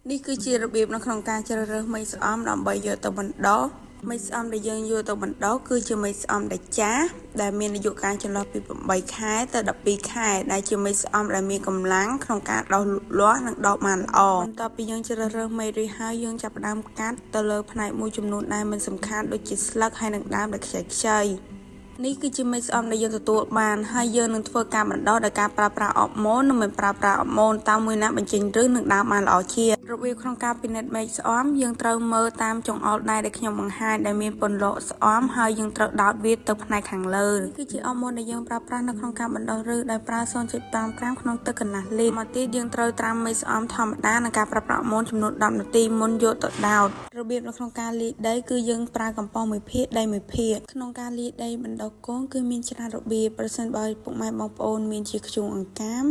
នេះគឺជារបៀបនៅក្នុងការជ្រើសរើសមែកស្អំដើម្បីយកទៅបណ្ដុះមែកស្អំដែលយើងយកទៅបណ្ដុះគឺជាមែកស្អំដែលចាស់ដែលមានអាយុកាលចន្លោះពី8ខែទៅ12ខែដែលជាមែកស្អំដែលមានកម្លាំងក្នុងការដុះលូតលាស់និងដុះបានល្អបន្ទាប់ពីយើងជ្រើសរើសមែករួចហើយយើងចាប់ផ្ដើមកាត់ទៅលើផ្នែកមួយចំនួនដែលមិនសំខាន់ដូចជាស្លឹកហើយនិងដើមដែលខ្ចីៗនេះគឺជាមែកស្អំដែលយើងទទួលបានហើយយើងនឹងធ្វើការបណ្ដុះដោយការប្រើប្រាស់អរម៉ូននិងមិនប្រើប្រាស់អរម៉ូនតើមួយណាបញ្ចេញឫសនិងដើមបានល្អជាងរបៀបក្នុងការពិនិត្យមែកស្អំយើងត្រូវមើលតាមចង្អុលដៃដែលខ្ញុំបង្ហាញដែលមានពន្លកស្អំហើយយើងត្រូវដោតវាទៅផ្នែកខាងលើនេះគឺជាអរម៉ូនដែលយើងប្រើប្រាស់នៅក្នុងការបណ្ដុះឫសដោយប្រើ 0.5 ក្រាមក្នុងទឹកកន្លះលីត្រមកទៀតយើងត្រូវត្រាំមែកស្អំធម្មតានិងការប្រើប្រាស់អរម៉ូនចំនួន10នាទីមុនយកទៅដោតរបៀបនៅក្នុងការលាយដីគឺយើងប្រើកំប៉ុស្ត1ភាគដី1ភាគក្នុងការលាយដីបណ្ដុះកូនគឺមានច្រើនរបៀបប្រសិនបើពុកម៉ែបងប្អូនមានជាធ្យូងអង្កាម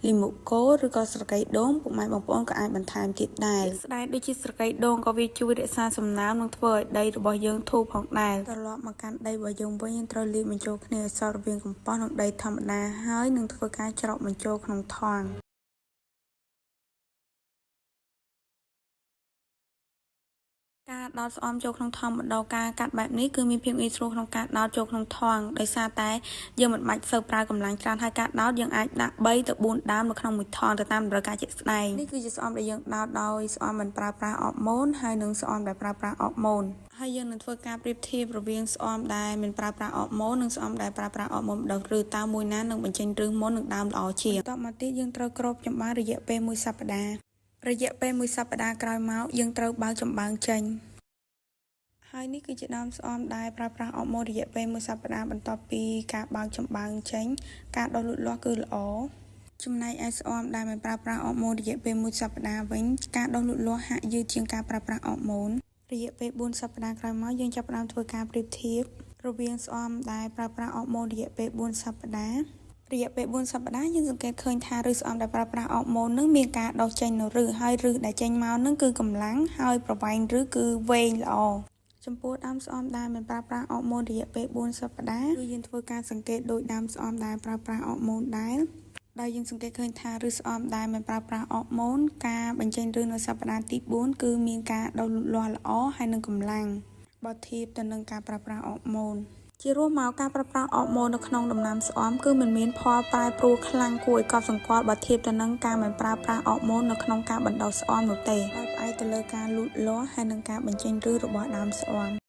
លីមូកូឬក៏ស្រកីដូងពុកម៉ែបងប្អូនក៏អាចបន្ថែមទៀតដែរស្ដែងដូចជាស្រកីដូងក៏វាជួយរក្សាសំណើមនិងធ្វើឲ្យដីរបស់យើងធូរផងដែរត្រឡប់មកកាន់ដីរបស់យើងវិញយើងត្រូវលាយបញ្ចូលគ្នាឲ្យសព្វរវាងកំប៉ុស្តនិងដីធម្មតាហើយនឹងធ្វើការច្រកបញ្ចូលក្នុងថង់ការដោតស្អំចូលក្នុងថង់បណ្ដុះការកាត់បែបនេះគឺមានភាពងាយស្រួលក្នុងការដោតចូលក្នុងថង់ដោយសារតែយើងមិនបាច់សូវប្រើកម្លាំងច្រើនហើយការដោតយើងអាចដាក់3ទៅ4ដើមនៅក្នុងមួយថង់ទៅតាមតម្រូវការជាក់ស្ដែងនេះគឺជាស្អំដែលយើងដោតដោយស្អំមិនប្រើប្រាស់អរម៉ូនហើយនិងស្អំដែលប្រើប្រាស់អរម៉ូនហើយយើងនឹងធ្វើការប្រៀបធៀបរវាងស្អំដែលមិនប្រើប្រាស់អរម៉ូននិងស្អំដែលប្រើប្រាស់អរម៉ូនបណ្ដុះឫសតើមួយណានឹងបញ្ចេញឫសមុននិងដើមល្អជាងបន្ទាប់មកទៀតយើងត្រូវគ្របចំបើងរយៈពេល1សប្តាហ៍រយៈពេល1សប្តាហ៍ក្រោយមកយើងត្រូវបើកចំបើងចេញហើយនេះគឺជាដើមស្អំដែលប្រើប្រាស់អរម៉ូនរយៈពេល1សប្តាហ៍បន្ទាប់ពីការបើកចំបើងចេញការដុះលូតលាស់គឺល្អចំណែកឯស្អំដែលមិនប្រើប្រាស់អរម៉ូនរយៈពេល1សប្តាហ៍វិញការដុះលូតលាស់ហាក់យឺតជាងការប្រើប្រាស់អរម៉ូនរយៈពេល4សប្តាហ៍ក្រោយមកយើងចាប់ផ្ដើមធ្វើការប្រៀបធៀបរវាងស្អំដែលប្រើប្រាស់អរម៉ូនរយៈពេល4សប្តាហ៍រយៈពេល4សប្តាហ៍យើងសង្កេតឃើញថាឫសស្អំដែលប្រើប្រាស់អរម៉ូននឹងមានការដុះចេញនូវឫសហើយឫសដែលចេញមកនឹងគឺកម្លាំងហើយប្រវែងឫសគឺវែងល្អចំពោះដើមស្អំដែលមិនប្រើប្រាស់អរម៉ូនរយៈពេល4សប្តាហ៍គឺយើងធ្វើការសង្កេតដោយដើមស្អំដែលប្រើប្រាស់អរម៉ូនដែរដោយយើងសង្កេតឃើញថាឫសស្អំដែលមិនប្រើប្រាស់អរម៉ូនការបញ្ចេញឫសនៅសប្តាហ៍ទី4គឺមានការដុះលូតលាស់ល្អហើយនឹងកម្លាំងបើធៀបទៅនឹងការប្រើប្រាស់អរម៉ូនជារួមមកការប្រើប្រាស់អរម៉ូននៅក្នុងដំណាំស្អំគឺមិនមានផលប្រែប្រួលខ្លាំងគួរឲ្យកត់សម្គាល់បើធៀបទៅនឹងការមិនប្រើប្រាស់អរម៉ូននៅក្នុងការបណ្ដុះស្អំនោះទេដោយផ្អែកទៅលើការលូតលាស់ហើយនិងការបញ្ចេញឫសរបស់ដើមស្អំ។